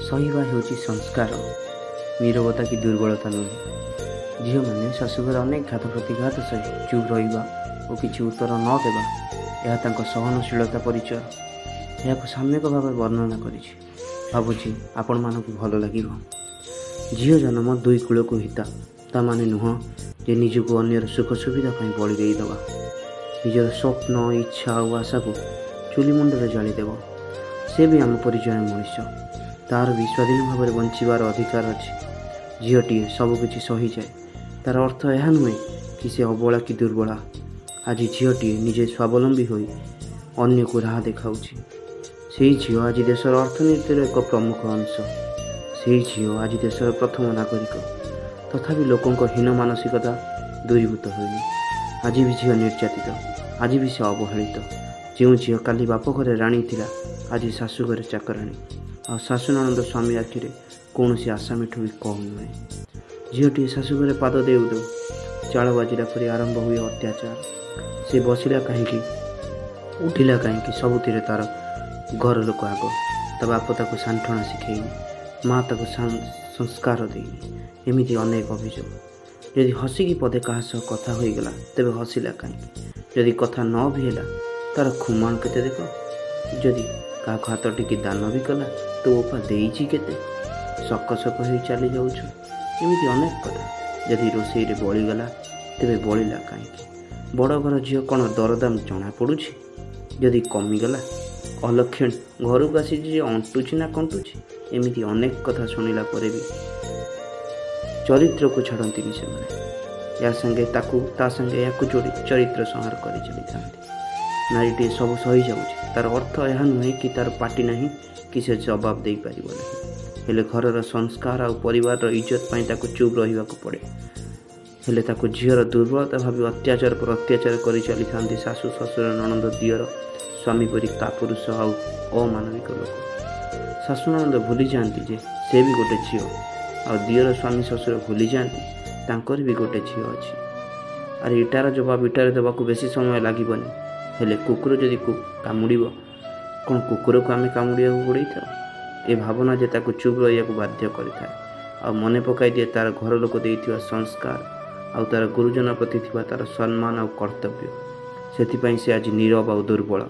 ସହିବା ହେଉଛି ସଂସ୍କାର, ନୀରବତା କି ଦୁର୍ବଳତା ନୁହେଁ। ଝିଅମାନେ ଶାଶୁଘରେ ଅନେକ ଘାତ ପ୍ରତିଘାତ ସହି ଚୁପ୍ ରହିବା ଓ କିଛି ଉତ୍ତର ନ ଦେବା, ଏହା ତାଙ୍କ ସହନଶୀଳତା ପରିଚୟ। ଏହାକୁ ସମ୍ୟକ ଭାବରେ ବର୍ଣ୍ଣନା କରିଛି। ଭାବୁଛି ଆପଣମାନଙ୍କୁ ଭଲ ଲାଗିବ। ଝିଅ ଜନ୍ମ ଦୁଇ କୂଳକୁ ହିତା, ତା ମାନେ ନୁହଁ ଯେ ନିଜକୁ ଅନ୍ୟର ସୁଖ ସୁବିଧା ପାଇଁ ବଳି ଦେଇଦେବା। ନିଜର ସ୍ୱପ୍ନ, ଇଚ୍ଛା ଆଉ ଆଶାକୁ ଚୁଲି ମୁଣ୍ଡରେ ଜାଳିଦେବ। ସେ ବି ଆମ ପରି ଜଣେ ମଣିଷ, ତାର ବି ସ୍ୱାଧୀନ ଭାବରେ ବଞ୍ଚିବାର ଅଧିକାର ଅଛି। ଝିଅଟିଏ ସବୁକିଛି ସହିଯାଏ, ତାର ଅର୍ଥ ଏହା ନୁହେଁ କି ସେ ଅବଳା କି ଦୁର୍ବଳା। ଆଜି ଝିଅଟିଏ ନିଜେ ସ୍ୱାବଲମ୍ବୀ ହୋଇ ଅନ୍ୟକୁ ରାହା ଦେଖାଉଛି। ସେଇ ଝିଅ ଆଜି ଦେଶର ଅର୍ଥନୀତିର ଏକ ପ୍ରମୁଖ ଅଂଶ। ସେଇ ଝିଅ ଆଜି ଦେଶର ପ୍ରଥମ ନାଗରିକ। ତଥାପି ଲୋକଙ୍କ ହୀନ ମାନସିକତା ଦୂରୀଭୂତ ହୋଇନି। ଆଜି ବି ଝିଅ ନିର୍ଯାତିତ, ଆଜି ବି ସେ ଅବହେଳିତ। ଯେଉଁ ଝିଅ କାଲି ବାପ ଘରେ ରାଣୀ ଥିଲା, ଆଜି ଶାଶୁଘରେ ଚାକରାଣୀ। ଆଉ ଶାଶୁ, ନଣନ୍ଦ, ସ୍ୱାମୀ ଆଖିରେ କୌଣସି ଆସାମୀଠୁ ବି କମ୍ ନୁହେଁ। ଝିଅଟିଏ ଶାଶୁଘରେ ପାଦ ଦେଉ ଦେଉ ଚାଳ ବାଜିଲା ପରି ଆରମ୍ଭ ହୁଏ ଅତ୍ୟାଚାର। ସେ ବସିଲା କାହିଁକି, ଉଠିଲା କାହିଁକି, ସବୁଥିରେ ତାର ଘର ଲୋକ ଆଗ। ତା ବାପ ତାକୁ ସାଣ୍ଠଣା ଶିଖେଇନି, ମା ତାକୁ ସଂସ୍କାର ଦେଇନି, ଏମିତି ଅନେକ ଅଭିଯୋଗ। ଯଦି ହସିକି ପଦେ କାହା ସହ କଥା ହୋଇଗଲା, ତେବେ ହସିଲା କାହିଁକି? ଯଦି କଥା ନ ବି ହେଲା, ତାର ଖୁମାଣ କେତେ ଦେଖ। ଯଦି କାହାକୁ ହାତ ଟେକି ଦାନ ବି କଲା, ତୋ ବୋପା ଦେଇଛି କେତେ, ସକ ସକ ହେଇ ଚାଲି ଯାଉଛୁ, ଏମିତି ଅନେକ କଥା। ଯଦି ରୋଷେଇରେ ବଳିଗଲା, ତେବେ ବଳିଲା କାହିଁକି? ବଡ଼ ଘର ଝିଅ, କ'ଣ ଦରଦାମ ଜଣାପଡ଼ୁଛି? ଯଦି କମିଗଲା, ଅଲକ୍ଷଣୀ, ଘରକୁ ଆସିଛି ଯେ ଅଣ୍ଟୁଛି ନା କଣ୍ଟୁଛି, ଏମିତି ଅନେକ କଥା ଶୁଣିଲା ପରେ ବି ଚରିତ୍ରକୁ ଛାଡ଼ନ୍ତିନି ସେମାନେ। ୟା ସାଙ୍ଗେ ତାକୁ, ତା ସାଙ୍ଗେ ୟାକୁ ଯୋଡ଼ି ଚରିତ୍ର ସଂହାର କରି ଚାଲିଥାନ୍ତି। ନାରୀଟିଏ ସବୁ ସହିଯାଉଛି, ତାର ଅର୍ଥ ଏହା ନୁହେଁ କି ତାର ପାଟି ନାହିଁ କି ସେ ଜବାବ ଦେଇପାରିବ ନାହିଁ। ହେଲେ ଘରର ସଂସ୍କାର ଆଉ ପରିବାରର ଇଜ୍ଜତ ପାଇଁ ତାକୁ ଚୁପ୍ ରହିବାକୁ ପଡ଼େ। ହେଲେ ତାକୁ ଝିଅର ଦୁର୍ବଳତା ଭାବି ଅତ୍ୟାଚାର ପରେ ଅତ୍ୟାଚାର କରି ଚାଲିଥାନ୍ତି ଶାଶୁ, ଶ୍ୱଶୁର, ନଣନ୍ଦ, ଦିଅର, ସ୍ୱାମୀ ପରି କାପୁରୁଷ ଆଉ ଅମାନବିକ ଲୋକ। ଶାଶୁ ନଣନ୍ଦ ଭୁଲିଯାଆନ୍ତି ଯେ ସେ ବି ଗୋଟେ ଝିଅ, ଆଉ ଦିଅର, ସ୍ୱାମୀ, ଶ୍ୱଶୁର ଭୁଲିଯାଆନ୍ତି ତାଙ୍କର ବି ଗୋଟେ ଝିଅ ଅଛି। ଆରେ, ଇଟାର ଜବାବ ଇଟାରେ ଦେବାକୁ ବେଶୀ ସମୟ ଲାଗିବନି। ହେଲେ କୁକୁର ଯଦି କାମୁଡ଼ିବ, କ'ଣ କୁକୁରକୁ ଆମେ କାମୁଡ଼ିବାକୁ ଗୋଡ଼େଇଥାଉ? ଏ ଭାବନା ଯେ ତାକୁ ଚୁପ୍ ରହିବାକୁ ବାଧ୍ୟ କରିଥାଏ ଆଉ ମନେ ପକାଇ ଦିଏ ତାର ଘର ଲୋକ ଦେଇଥିବା ସଂସ୍କାର ଆଉ ତାର ଗୁରୁଜନ ପ୍ରତି ଥିବା ତାର ସମ୍ମାନ ଆଉ କର୍ତ୍ତବ୍ୟ। ସେଥିପାଇଁ ସେ ଆଜି ନୀରବ ଆଉ ଦୁର୍ବଳ।